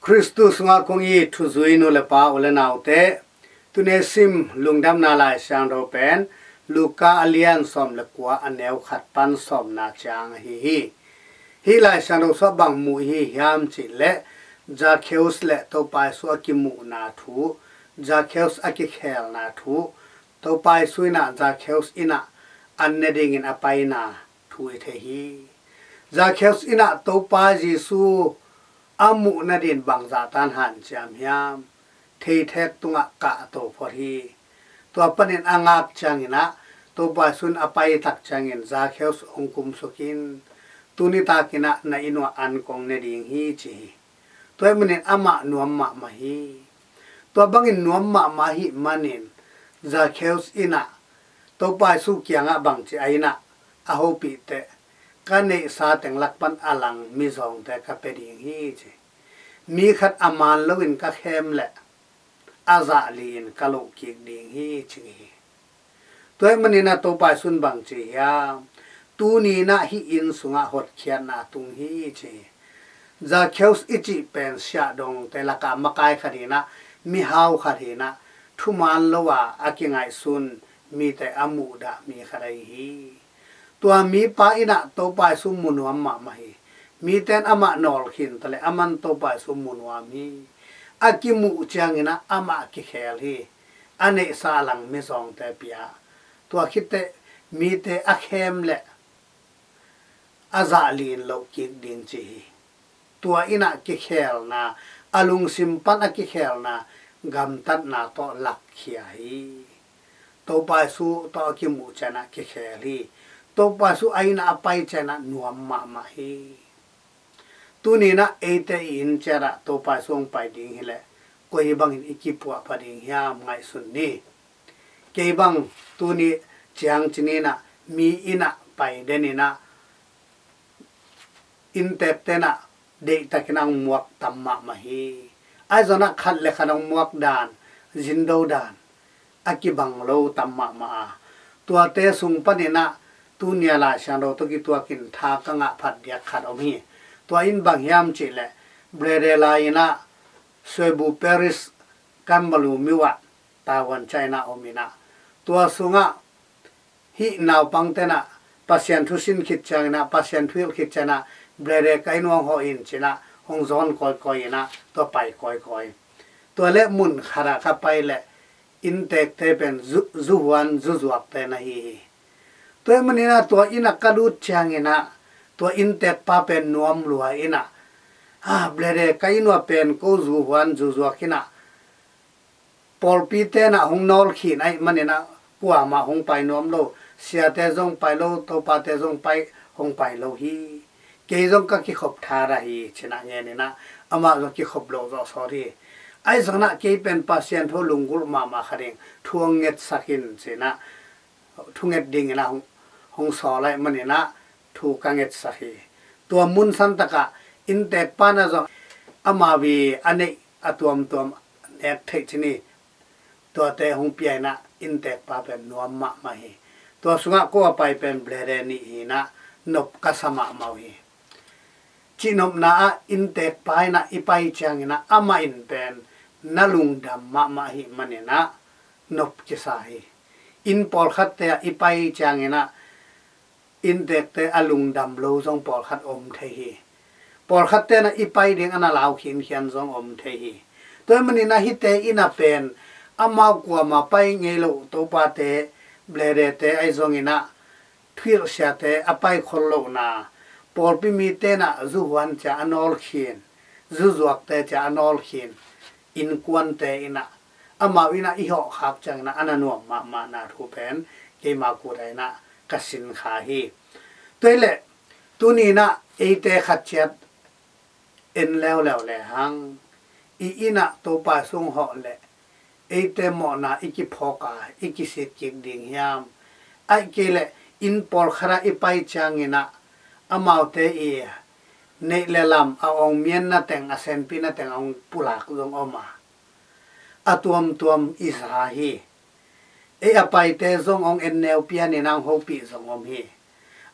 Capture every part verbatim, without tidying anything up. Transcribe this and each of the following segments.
Khristu sungah kong it thuzui nu le pa, u le naute, tuni sim lungdamna Lai Siangtho pen Luka a lian sawm le kua, a neu khat pan sawmna ciang ahi hi. Hih Lai Siangtho sungah bang mu i hi hiam cih leh, Zakheus le Topa Jesu a kimuhna thu, Zakheus a kikhelna thu, Topa Jesu in ah Zakheus inn ah an ne dingin a paina thu i thei hi. Zakheus in ah Topa Jesu a muh nadin bangzah tan hanciam hiam, theithek tungah kahto phot hi. Tua panin a ngak ciangin ah, Topa Jesu in a pai tak ciangin Zakheus hong kumsuk in, tuni takin ah na inn uah an kong ne ding hi, ci hi. Tua ahih manin amah nuam mahmah hi. Tua bangin nuam mahmah ahih manin Zakheus in ah Topa Jesu kiangah bangci a in ah a hopih teh, ka neihsa teng lak pan a lang mizawngte ka pia ding hi, ci. Mi khat a man loin ka khem leh a zah li-in ka loh kik ding hi, ci hi. Tua ahih manin ah Topa Jesu in bangci hiam, tuni in ah hih inn sungah hotkhiatna tung hi, ci hi. Zakheus i cih pen siahdongte lakah makai khat hi in ah, mihau khat hi in ah, thuman lo a a kingaihsun mite a muhdah mi khat ahi hi. Tua mipa in ah Topa Jesu mu nuam mahmah hi. Mite in amah nawlkhin ta leh aman Topa Jesu mu nuam hi. A kimuh ciangin ah amah kikhel hi. A neihsa a lang mizawngte pia. Tua khit teh mite a khem leh a zah li-in loh kik ding, ci hi. Tua in ah kikhelna, a lungsim pan a kikhelna, gamtatna tawh lakkhia hi. Topa Jesu tawh a kimuh ciangin ah kikhel hi. Topa Jesu a inn ah a pai ciangin ah nuam mahmah hi. Tuni in ah eite i inn ciat ah Topa Jesu hong pai ding hi leh, koi bangin i kipuah pah ding hiam, ngaihsun ni. Kei bang tuni ciang ci ni in ah, mi inn ah pai den in ah, inntekte in ah deihtakin ah hong muak tam mahmah hi. Ahi zongin ah khat le khat hong muak dan, zindo dan a kibang lo tam mahmah a, tuate sung panin ah tuni a Lai Siangtho tawh kituakin tha ka ngah phat diak khat om hi. Tua in bang hiam cih leh, Brother Lai in ah Soibu Parish, Kanbalu myo ah, Taiwan China om in ah, tua sungah hih naupangte in ah Pasian thu sin khit ciangin ah, Pasian thu hilh khit ciangin ah, Brother, ka inn uah hong hawh in, ci in ah hong zawn kawikawi in ah, tua pai kawikawi. Tua leh mun khat ah ka pai leh, inntekte pen zu-, zuhuan zuzuakte na hi hi. Tua ahih manin ah tua inn ah ka lut ciangin ah, tua inntekpa pen nuam lua in ah, "Ah, Brother, ka inn uah pen ko zuhuan zuzuak in ah, pawlpite in ah hong nawlkhin ahih manin ah kuamah hong pai nuam lo, siate zong pai lo, topate zong pai, hong pai lo hi. Kei zong ka kikhop thadah hi," ci in ah ngen in ah, amah zong kikhop loh zawh sawt hi. Ahi zongin ah kei pen Pasian thu lunggulh mahmah kha ding, thu hong ngetsak in, ci in ah thunget dingin ah hong, hong sawl ahih manin ah thu ka ngetsak hi. Tua mun santak ah inntekpa in ah zong amau ii a neih a tuamtuam nek theih ci ni, tuate hong pia in ah inntekpa pen nuam mahmah hi. Tua sungah ko a pai pen Brother nih hi in ah nop ka sa mahmah uh hi. Cihnopna ah inntekpa inn ah i pai ciangin ah amah in pen na lungdam mahmah ahih manin ah nop kisa hi. Inn pawlkhatte ah i pai ciangin ah inntekte a lungdam lo zong pawlkhat om thei hi. Pawlkhatte in ah i pai ding a na lau khinkhian zong om thei hi. Tua ahih manin ah hihte inn ah pen amau kuamah pai ngei loh topate, Brother-te ahi zongin ah, thuhilh siate a pai khol lohna, pawlpi mite in ah zuhuan ci a a nawlkhin, zuzuakte ci a a nawlkhin innkuante in ah, amau inn ah i hawhkhak ciangin ah a na nuam mahmahna thu pen keima kut ah in ah ka sin kha hi. Tua ahih leh tuni in ah eite khat ciat en leuleu lehang, i inn ah Topa Jesu hong hawh leh eite mawhna i kiphawk a, i kisik kik ding hiam? Ahih kei leh inn pawlkhat ah i pai ciangin ah amaute ii neih le lam, a awngmianna teng, a senpihna teng a hong pulak zong om a, a tuamtuam i za hi. Ei a paite zong hong enneu pian in ah hong hopih zong om hi.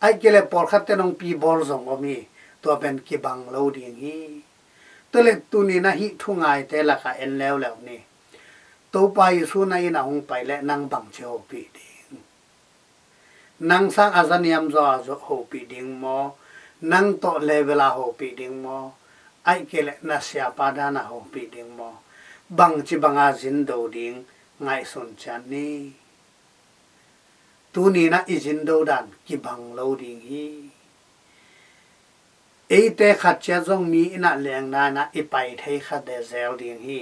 Ahih kei leh pawlkhatte in hong pibawl zong om hi. Tua pen kibang lo ding hi. Tua leh tuni-in ah hih thu ngaite lakah en leuleu ni. Topa Jesu na inn ah hong pai leh nang bangci hopih ding? Nang sang a za niam zaw a hopih ding maw? Nang tawh level a hopih ding maw? Ahih kei leh na siapa dan a hopih ding maw? Bangci banga zindo ding ngaihsun ciat ni. Tuni-in ah i zindo dan kibang lo ding hi. Eite khat ciat zong mi inn ah lengna in ah i pai thei kha zel ding hi.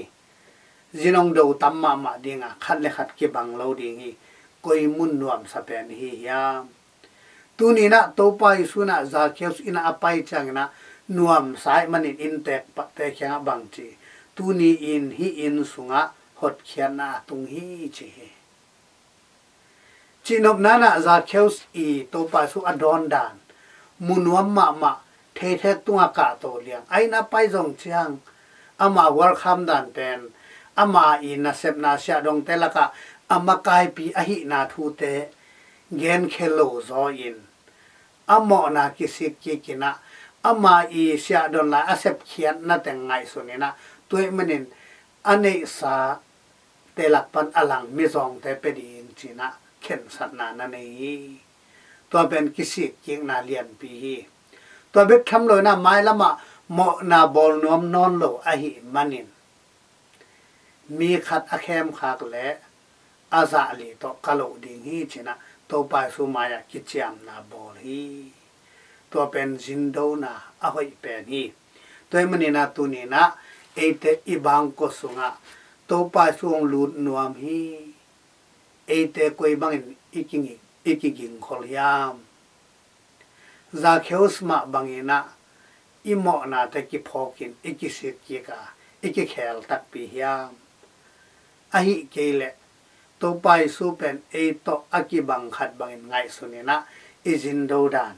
Zin hong do tam mahmah ding a, khat le khat kibang lo ding hi. Koi mun nuamsa pen i hi hiam? Tuni-in ah Topa Jesu in ah Zakheus inn ah a pai ciangin ah nuamsa ahih manin innteekte kiangah bangci, tuni-in hih inn sungah hotkhiatna a tung hi, ci hi. Cihnopna in ah Zakheus i Topa Jesu a dawn dan mu nuam mahmah, theithek tungah kahto liang. A inn a pai zong ciang ama welcome dan pen ama i nasepna siahdongte lakah a makaipi ahihna thute genkhia lo zaw in, a mawhna kisik kik in ah ama i siahdon lai a sepkhiatna teng ngaihsun in ah, tua ahih manin a neihsa te lak pan a lang mizawngte pia ding ci-in ah khensatna na nei hi. Tua pen kisik kikna lianpi hi. Tua bek tham lo-in ah mailamah mawhna bawl nuam nawn lo ahih manin mi khat a khemkhak leh a zahli tawh ka loh ding hi, ci-in ah Topa Jesu mai-ah kiciamna bawl hi. Tua pen zindona a hoih pen hi. Tua ahih manin ah tuni-in ah eite i bangkua sungah Topa Jesu hong lut nuam hi. Eite koi bangin i ki, i kigingkhol hiam? Zakheus mah bangin ah i mawhnate kiphawkin i kisik kik a, i kikhel takpi hiam? Ahih kei leh Topa Jesu pen ei tawh a kibang khat bangin ngaihsun in ah i zindo dan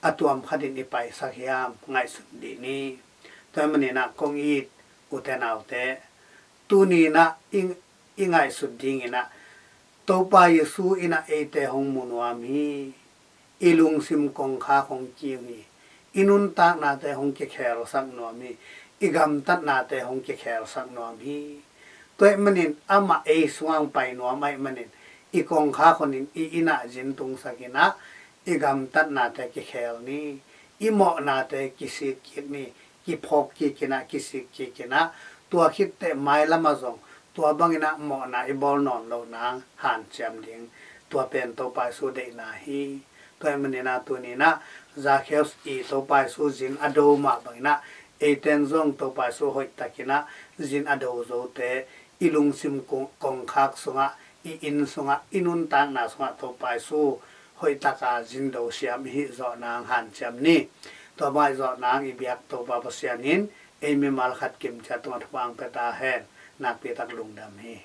a tuam khatin i paisak hiam, ngaihsun dih ni. Tua ahih manin ah kong it ute naute, tuni-in ah i, i ngaihsut dingin ah Topa Jesu in ah eite hong mu nuam hi. I lungsim kongkhak hong kiu hi. I nuntaknate hong kikhelsak nuam hi. I gamtatnate hong kikhelsak nuam hi. Tua ahih manin amah ei sungah hong pai nuam ahih manin i kongkhak honin i inn ah zin tungsak in ah i gamtatnate kikhel ni. I mawhnate kisik kik ni. Kiphawk kik in ah, kisik kik in ah, tua khit teh mailamah zong tua bangin ah mawhna i bawl nawn loh nang hanciam ding. Tua pen Topa Jesu deihna hi. Tua ahih manin ah tuni-in ah Zakheus i Topa Jesu zin a do mah bangin ah eite'n zong Topa Jesu hoihtakin ah zin a do zote i lungsim kong, kongkhak sungah, i inn sungah, i nuntakna sungah Topa Jesu hoihtaka zindo siam i hih zawh nang hanciam ni. Tua bang i zawh nang i biak Topa Pasian in ei mimal khat kimciat tungah thupha hong pia ta hen. Nakpi tak lungdam hi.